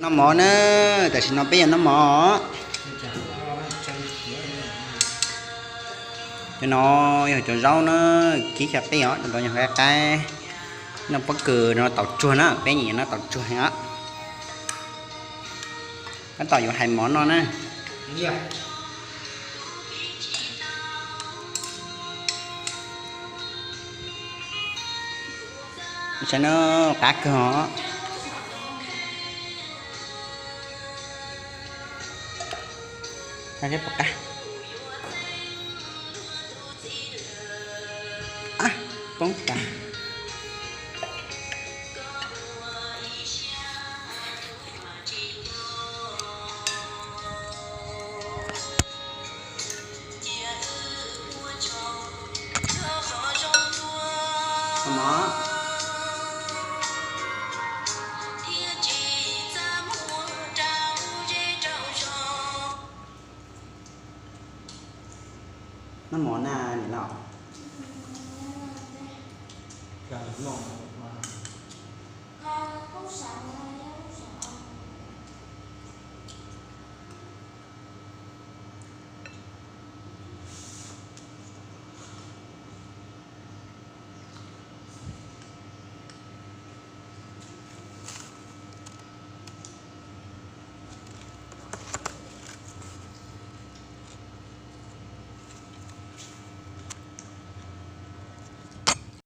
Noj mov na, tam sim no peb yuav noj mov. Cov no yog cov zaub na, kib xyaw qij os, cov ntawd yog qaib qaib. Noj pob kws no taum tsuag na, peb nyiam noj taum tsuag heev os. Tab tom yuav hais mov noj na. Saib no, qab kawg os. Saib puas qab. Poob tas. Noj mov na niam laus.